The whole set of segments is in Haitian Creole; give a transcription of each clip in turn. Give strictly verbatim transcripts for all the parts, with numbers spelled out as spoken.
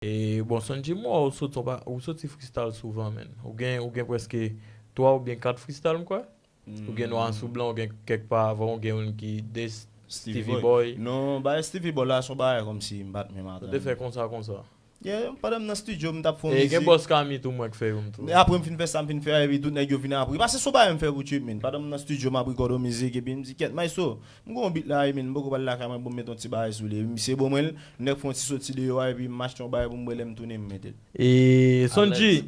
E bon, Sondji, m wè ou soti, ou soti freestyle souvan, menn. Ou gen, ou gen prèske twa oubyen kat freestyle, m kwè. Ou gen nwa sou blan, ou gen kèk pa avan, ou gen youn ki de Stevie Boy. Non, bagay Stevie Boy la, se yon bagay kòmsi m pa t menm atann. Ou te fè konsa, konsa. Yeah, pandan m nan studio, m t ap fè yon mizik. E gen bòs Kami tou, mwen k fè youn tou. Apre m fin fè sa, m fin fè a, epi tout nèg yo vin apre. Paske se yon bagay m fè pou trip, menn. Pandan m nan studio, m ap rekòd yon mizik, epi m di, kèt, maestro, m gen yon beat la, e, menn, m poko pral lakay mwen, bon, m met yon ti bagay sou li. Epi misye ban mwen l, nèg fè yon ti soti deyò a, epi m achte yon bagay pou m bwè, lè m tounen, m mete l. E, Sondji,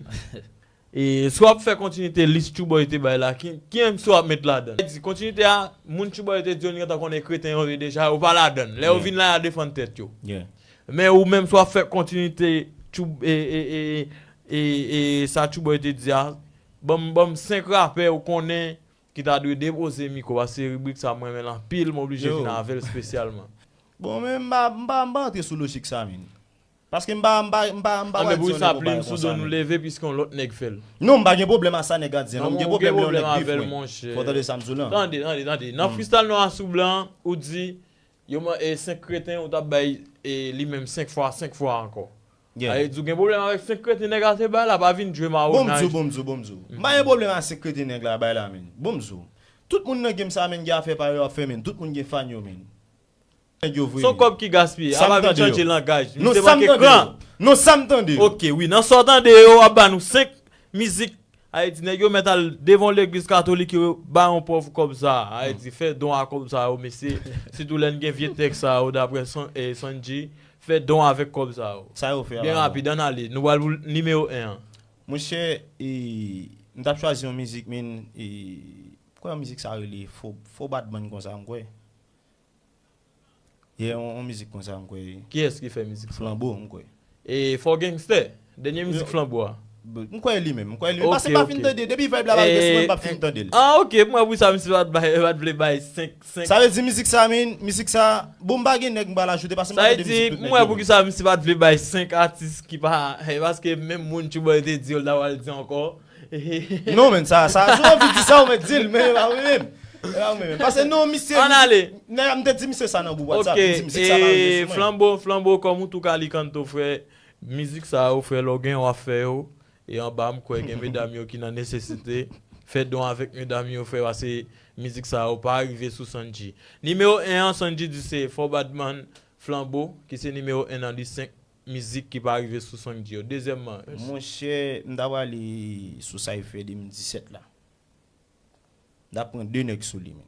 e, si w ap fè kontinite lis Tchoubòy te bay la, ki, ki MC w ap met ladan? Di, kontinite a, moun Tchoubòy te di yo, n gentan konnen kreten yo ye deja, yo pa ladan. Lè yo vin la, y a defann tèt yo. Men ou menm, si w ap fè kontinite, Tchou-, e, e, e, e, e, sa Tchoubòy te di a, ban m, ban m senk rapè ou konnen ki ta dwe depoze mikwo, paske ribrik sa mwen renmen l anpil, m oblije vin avè l espesyalman. Bon, men m pa, m pa, m pa antre sou lojik sa, menn. Paske m pa, m pa, m pa, m pa pral di yon nèg yon bagay konsa, menn. Anben bouch sa plim sou do nou leve, piske yon lòt nèg fè l. Non, m pa gen pwoblèm ak sa nèg la di a, non, m gen pwoblèm lè yon nèg bif mwen. Fò w tande sa m di w la. Tande, tande, tande. Nan freestyle nwa sou blan, ou di, yo man, e, senk kreten, ou t ap bay, e, li menm senk fwa, senk fwa ankò. Sa vle di, ou gen pwoblèm avèk senk kreten nèg la te bay la, pa vin jwe mawonaj. Bon, m di w, bon, m di w, bon, m di w. M pa gen pwoblèm ak senk kreten nèg la bay la, menn. Bon, m di w. Tout moun nan game sa, menn, gen afè pa yo ap fè, menn. Tout moun gen fan yo, menn. Nèg yo vre. Se yon kòb ki gaspiye. Apa vin chanje langaj. Misye manke kran. Non, sa m tande. Ok, wi, nan sa w tande yo, w ap ba nou senk mizik. Ayiti, nèg yo mèt al devan yon legliz katolik, yo ba yon pòv kòb sa. Ayiti, fè don a kòb sa yo, mesye. Sitou lè n gen vye tèks sa yo, daprè San-, e, Sandji, fè don avèk kòb sa yo. Sa yo fè a la. Byen rapid, ann ale. Nou pral pou nimewo en an. Monchè, e, m t ap chwazi yon mizik, men, e, kwè yon mizik sa rele Fo, Fo Badman konsa, m kwè. Ye, yon, yon mizik konsa, m kwè. Kiyès ki fè mizik sa? Flanbo, m kwè. E Fò Gangstè, dènye mizik Flanbo a. M kwè li menm, m kwè li menm. Paske m pa fin tande, depi vibe la pa rive sou mwen, m p ap fin tande l. Ah, ok, m wè pou sa misye pa t bay, pa t vle bay senk, senk. Sa vle di mizik sa, men, mizik sa, bon, m pa gen nèg m pral ajoute, paske m pa tande mizik tout nèg yo. Sa vle di, m wè pou ki sa misye pa t vle bay senk atis ki pa, paske menm moun Tchoubòy te di yo, l ta pral di ankò. Non, men sa, sa, si w anvi di sa, ou mèt di l, men e pa mwen menm. E pa mwen menm. Paske non, misye, ann ale. Nèg, m te di misye sa nan gwoup WhatsApp, m di misye sa pa rive sou mwen. Flanbo, Flanbo, kòm ou tou ka li kanto, frè, mizik sa yo, frè, lè w gen w ap fè yo, e anba, m kwè gen medam yo ki nan nesesite. Fè don avèk medam yo, frè, paske mizik sa yo pa rive sou Sandji. Nimewo en an, Sandji di se Fò Badman, Flanbo, ki se nimewo en nan lis senk mizik ki pa rive sou Sandji yo. Dezyèmman, monchè, m ta prale sou sa e fè de mil disèt la. M ta pran de nèg sou li, men.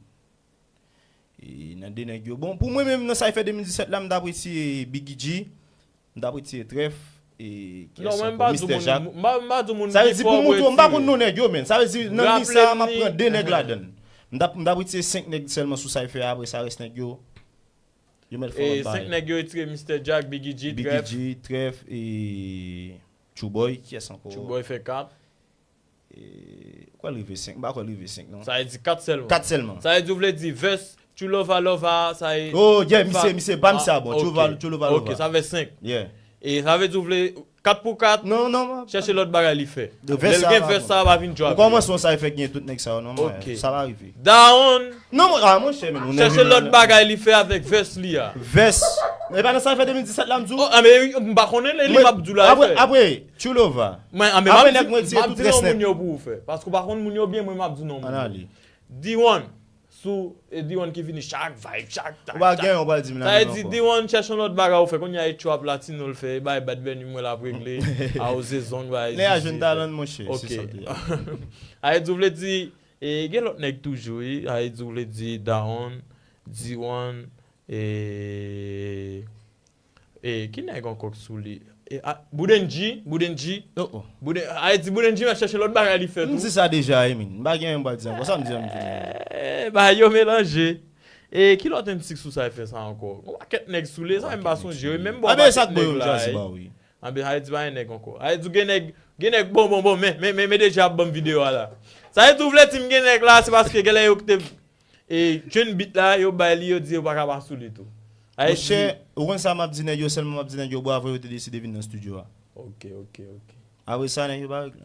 E nan de nèg yo, bon, pou mwen menm, nan sa e fè de mil disèt la, m ta apresye Biggie G, m ta apresye Trèf, e kiyès ankò? Mister Jack. Sa vle di pou m montre w, m pa konn non nèg yo, men. Sa vle di nan lis sa, m ap pran de nèg ladan l. M ta, m ta apresye senk nèg sèlman sou sa e fè a, apre sa, rès nèg yo. Yo mèt fè lòt bagay. Senk nèg yo retire, Mister Jack, Biggie G, Trèf. Biggie G, Trèf, e Tchoubòy, kiyès ankò? Tchoubòy fè kat. E, kwè l rive senk, m pa kwè l rive senk, non. Sa vle di kat sèlman. Kat sèlman. Sa vle di ou vle di vès, Tchoulova Lova, sa e. Oh, yeah, misye, misye, ba misye a bon. Tchoulova, Tchoulova Lova. Ok, sa fè senk. Yeah. E sa vle di ou vle kat pou kat. Non, non, non. Chèche lòt bagay li fè. Lè l gen vès sa, pa vin djòl. Ou kòmanse yon sa e fè gen tout nèg sa yo, non, mwen. Ok. Sa pa rive. Dawonn. Non, mwen, ah, monchè, men nou nève mwen. Chèche lòt bagay li fè avèk vès li a. Vès. E pa nan sa e fè de mil disèt la, m di w. Oh, ah, men m pa konnen li m ap di w la. Apre, apre, Tchoulova. Mwen, ah, men m ap di, m ap di non moun yo pou ou fè. Paske ou pa konn moun yo byen, mwen m ap di non moun yo. Ann ale. D one. Sou, e D one ki vini chak vibe, chak tak, chak. Ou pa gen, ou pral di m la menm ankò. Sa vle di D one chèche yon lòt bagay ou fè. Kounye a e trap latino l fè, e bay Bad Bunny mwen l ap regle, a oze zong, bagay. Nèg a jwenn talan l, monchè, se sa l te ye. Ok. Sa vle di ou vle di, e gen lòt nèg toujou, wi. Sa vle di ou vle di Dawonn, D one, e E, ki nèg ankò k sou li? E, a, Boudendji, Boudendji. Oh, oh. Bouden-, a, e di Boudendji, men chèche lòt bagay li fè tou. M di sa deja, e, men. M pa gen anyen m pral di ankò. Sa m di an, m fini. E, bagay yo melanje. E, ki lòt M C k sou sa e fè sa ankò? Yon pakèt nèg sou li, sa m pa sonje, wi. Menm bò pakèt nèg la, wi. Anben, sa vle di pa gen nèg ankò. Sa vle di gen nèg, gen nèg bon, bon, bon, men, men, men, men deja ap ban m videyo a la. Sa vle di ou vle di m gen nèg la, se paske genlè yo kite E jwenn beat la, yo bay li, yo di yo pa ka pa sou li tou. Monchè, ou konn sa m ap di nèg yo, sèlman m ap di nèg yo bravo, yo te deside vin nan estidyo a. Ok, ok, ok. Apre sa, nèg yo pa regle.